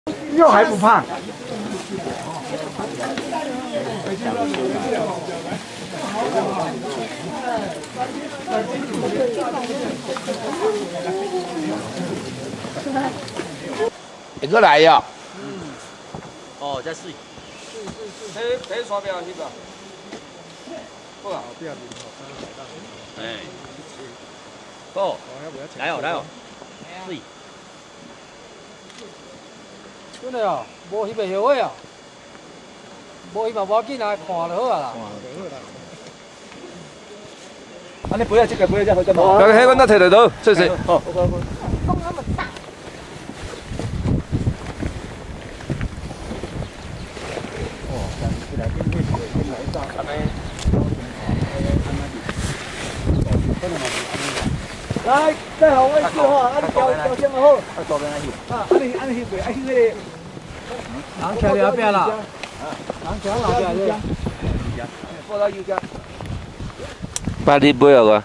肉還不胖。會閣來哦。哦，這水。睇睇刷表翕啊。好啊。哎。好。來哦，來哦。水。真的哦，無翕會後悔哦。無翕嘛無要緊啊，看就好啊啦。啊，你背啊，這個背啊，這好啫嘛。那個彼阮那摕著倒，謝謝。好。風那麼大。來，蓋好位置吼，啊你調調整好。啊，啊你翕袂？啊翕彼個。人徛佇後壁啦，人徛後壁咧。過來右邊。把你背落個。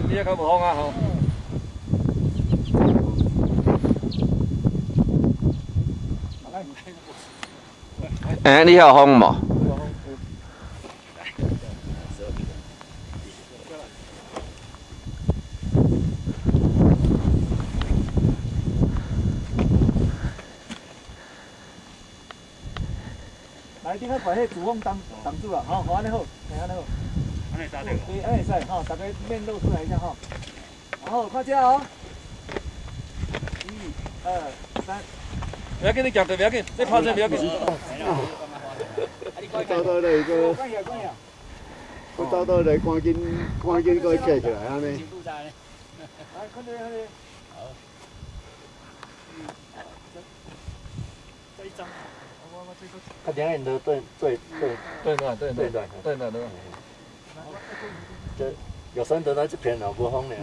你較無風啊吼。欸，你曉風無？來，你較把彼主風擋擋住啦，吼，好按呢好，嘿按呢好。按呢對，按呢會使，吼，大家面露出來一下吼。然後看這哦，一、二、三。不要緊，你行對，不要緊，你拍這不要緊。我走到來個，我走到來趕緊趕緊閣起起來按呢。來，看這，看這。好。再一張。啊，兩個人都對對對對對對對對對對。這玉山島那這片也無風爾。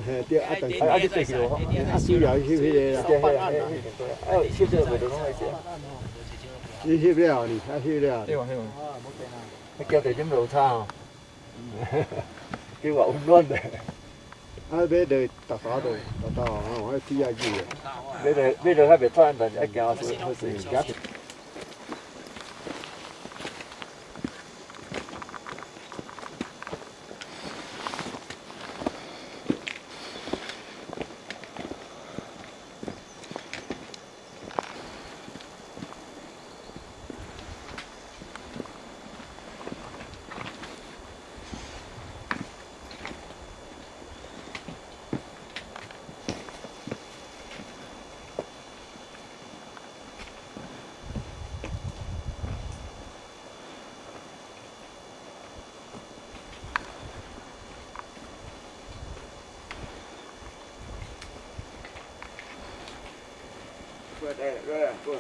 嘿，對，啊，但是啊，這對是無風。啊，主要翕彼個啦。對對對，啊，翕這個袂著攏會這。你翕了哩，啊翕了。對哇對哇。啊，交地點落差吼，叫我溫暖的。啊，買落逐大度，逐大啊，我天下去的。買落買落較袂喘，但是愛行水水行。來來過。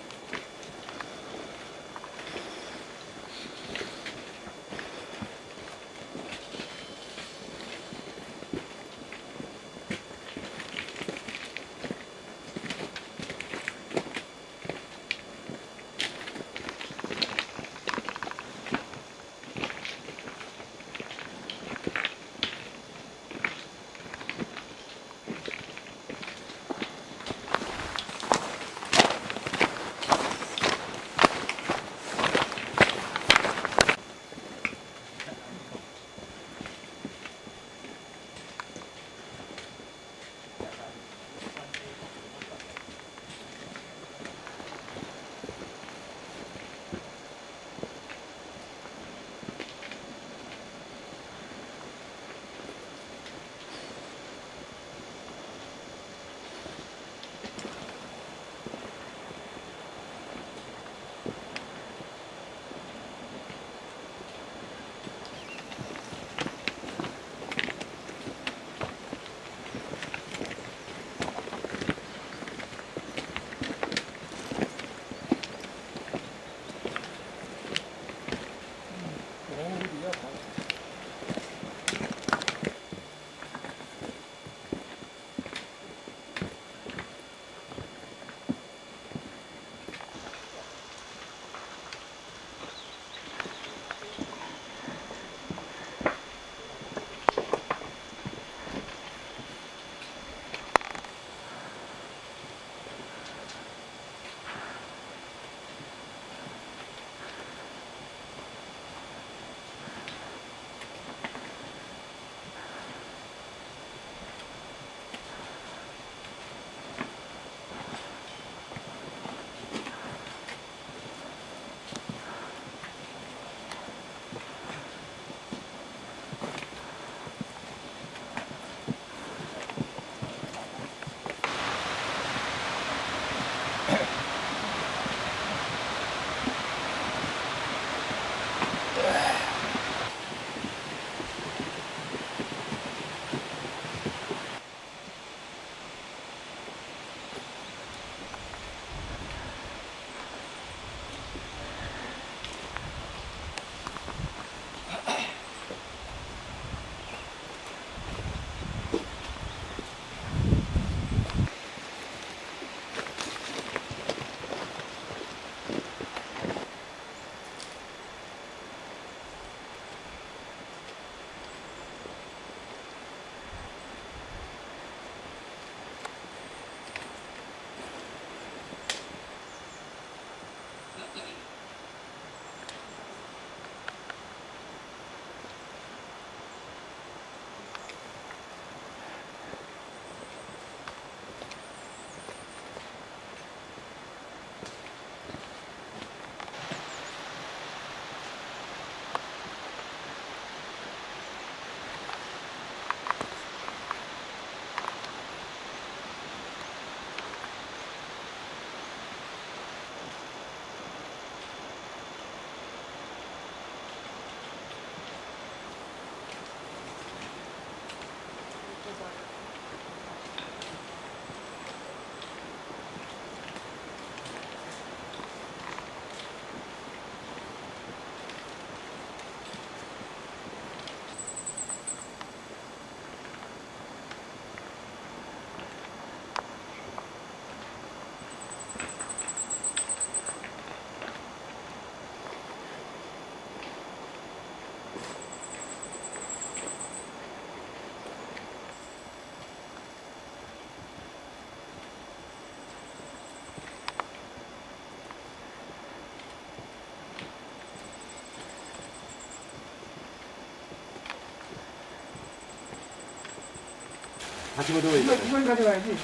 45도 이거 이건 가져가야지.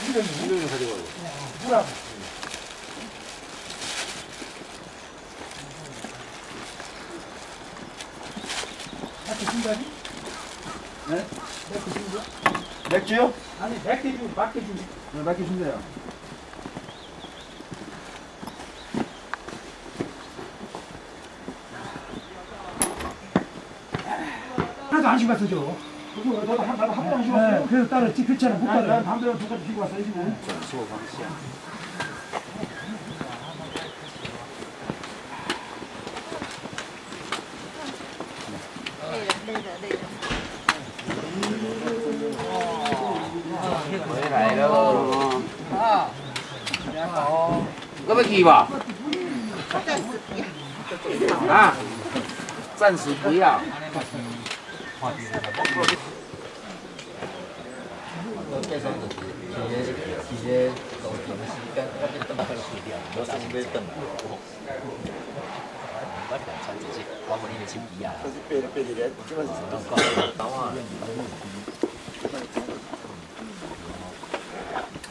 이건 이거는 가져가고. 뭐라고? 맥주 준다니? 네? 맥주 준다? 맥주요? 아니 맥주 주, 맥주 주. 네, 맥주 준대요. 하나도 안 신고 왔어 저. 나도 한, 나도 한 번도 안 신고 왔어요. 네, 그래서 따로 교체는 못 난, 따라. 난 담배를 두 가지 피고 왔어요, 지금. 累了，累了，累了。回來咯。啊，我要去無？暫時不要。啊，暫時不要。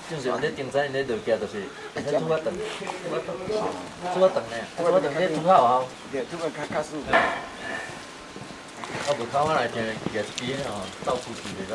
正常咧登山咧落行就是，会使拄仔转，拄仔转呢，拄仔转咧拄较有效。对，拄仔較較舒服。啊，無靠我來行，舉一支吼，到處去袂歹。